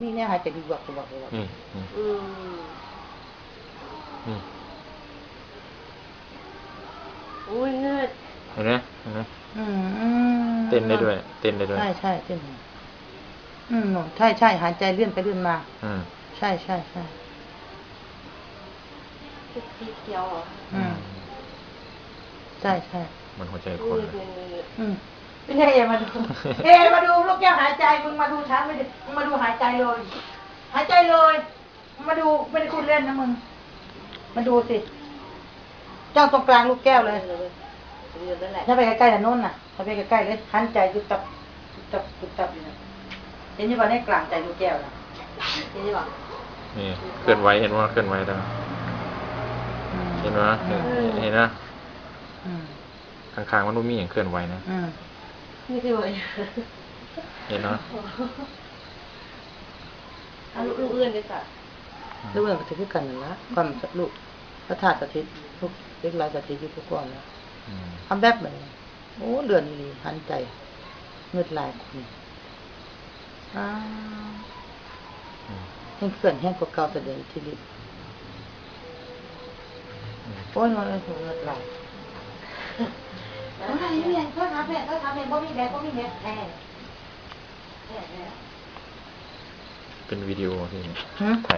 ມີແນວຫາຍໃຈວິບວັບ ວິບວັບ ວິບວັບ. ອືມ ອືມ ອືມ ໂອ້ຍ ເງືອດ ເຫັນໄໝ? ເຫັນໄໝ? ອືມ ເຕັ້ນໄດ້ດ້ວຍ ເຕັ້ນໄດ້ດ້ວຍ. ໃຊ່ໆ ເຕັ້ນ. ອືມ ໃຊ່ໆ ຫາຍໃຈເລື່ອນໄປເລື່ອນມາ. ອືມ ໃຊ່ໆໆ. ຈຸດສີຂຽວເຫາະ? ອືມ ອືມ ໃຊ່ໆ ເໝືອນຫົວໃຈຄົນເລີຍ. ອືມ ເປັນໄງ ເອ ມາດູ ເອ ມາດູ ລູກແກ້ວຫາຍໃຈ ມຶງມາດູ ຖາມມາດິ ມຶງມາດູ ຫາຍໃຈເລີຍ ຫາຍໃຈເລີຍ. ມາດູ ບໍ່ໄດ້ຄູດເລ່ນນະມຶງ ມາດູຊິ ເຈົ້າຕົງກາງລູກແກ້ວເລີຍ. ຢ່າໄປໃກ້ໆ ນະ ນົນນະ ຢ່າໄປໃກ້ໆ ເລີຍ ຫັນໃຈຕຸບຕັບ ຕຸບຕັບ ຕຸບຕັບຢູ່ນະ. ເຫັນຢູ່ບໍ່ ໃນກາງໃຈລູກແກ້ວນະ ເຫັນຢູ່ບໍ່? ນີ້ ເຄື່ອນໄຫວ ເຫັນບໍ່? ເຄື່ອນໄຫວແລ້ວ. ອືມ ເຫັນບໍ່? ອືມ ເຫັນນະ? ອືມ ຂ້າງໆ ມັນບໍ່ມີຫຍັງເຄື່ອນໄຫວນະ. ອືມ ນີ້ຄືວ່າ ເຫັນເນາະ ອາ ລູກ ລູກອື່ນເດ້ສະ? ອືມ ລູກອື່ນກໍຖືກຄືກັນນັ້ນລະ ຄວາມ ລູກ ພະທາດສະຖິດ ລູກເຫຼັກໄຫຼສະຖິດຢູ່ຄືເກົ່າລະ. ອືມ ທຳແບບນັ້ນ ໂອ້ ເລື່ອນອີ່ຫຼີ ຫັນໃຈ ເງືອດຫຼາຍຄົນ. ອ້າວ ອືມ ແຮງເຄື່ອນແຮງກວ່າເກົ່າ ສະແດງອິດທິລິດ. ອືມ ໂອ້ຍ ນ້ອຍເອີຍ ເງິດຫຼາຍ. ໂອ້ຍ ແມ່ ໂທດຫາແມ່ ໂທດຫາແມ່ ບໍ່ມີແດດ ບໍ່ມີແດດ ແທ້ ແທ້ ແທ້. ເປັນວິດີໂອທີ່ ຫື? ຖ່າຍ